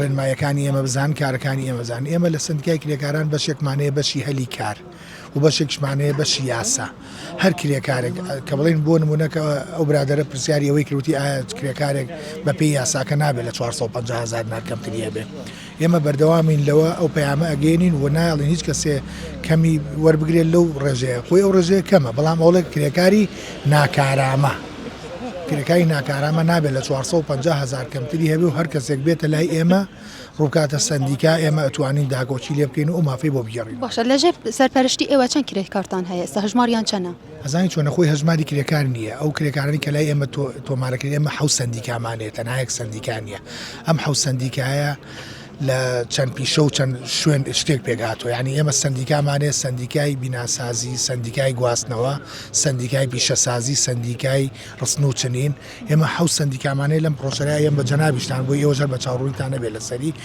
ڕێنمایەکانی ئێمە بزان، کارەکانی ئێمە بزان. ئێمە لە سەندیکای کرێکاران بەشێکمان هەیە بەشی هەلی کار و بەشێکیشمان هەیە بەشی یاسا. هەر کرێکارێک کە بڵێین بۆ نمونە کە ئەو برادەرە پرسیاری ئەوەی کرد وتی ئایا کرێکارێک بەپێی یاساکە نابێت لە 450 هەزار دینار کەمتری هەبێ. ئێمە بەردەوامین لەوە ئەو پەیامە ئەگەیەنین و نایەڵین هیچ کەسێ کەمی وەربگرێت لەو ڕێژەیە خۆی ئەو ڕێژەیە کەمە بەڵام ئەوڵێ کرێکاری ناکارامە کرێکاری ناکارامە نابێت لە 450 هەزار کەمتری هەبێ و هەر کەسێک بێتە لای ئێمە ڕووبکاتە سەندیکا ئێمە ئەتوانین داکۆکی لێ بکەین و ئەو مافەی بۆ بگێڕین. باشە لەژێر سەرپەرشتی ئێوە چەند کرێکارتان هەیە ئێستا هەژماریان چەنە؟ ئەزانی چۆنە خۆی هەژماری کرێکار نییە ئەو کرێکارانی کە لای ئێمە تۆمارەکرێن ئێمە حەو سەندیکامان هەیە تەنها یەک سەندیکا نییە ئەم حەو سەندیکایە لە چەند پیشە و چەند شوێن شتێک پێک هاتووە یعنی ئێمە سەندیکامان هەیە سەندیکای بیناسازی سەندیکای گواستنەوە سەندیکای پیشەسازی سەندیکای ڕستن و چنین ئێمە حەو سەندیکامان هەیە لەم پرۆسەیە ئێمە بە جەنابیشتان بۆی ئێوەش هەر بە چاوڕوونیتان نەبێت لەسەری.